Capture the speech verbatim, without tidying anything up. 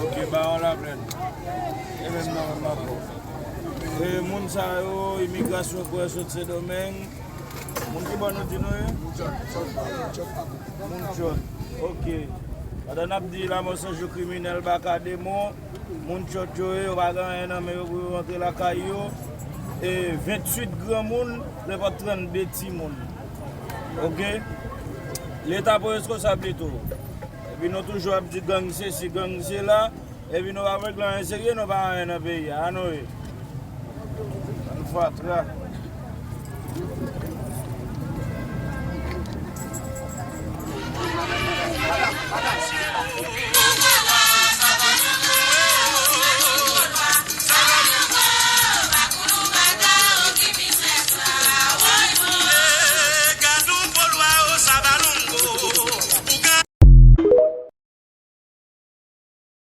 Ok, Bawon Laplèn. E menm nan menm ankò. E moun sa yo, imigrasyon kwè sot Sendomeng. Moun ki bò nou di nou ye? Moun Tchòt. Ok. Pandan n ap di Lamò San Jou kriminèl baka demon, moun Tchòt yo ye, yo pa gen anyen nan men yo pou yo rantre lakay yo. E venntuit granmoun, nenpòt trannde timoun. Ok? Leta pou responsab li tou. Epi nou toujou ap di gang sesi, gang sela. Epi nou pa regle anyen serye, nou pa anyen nan peyi a. A nou ye. Bann fatra.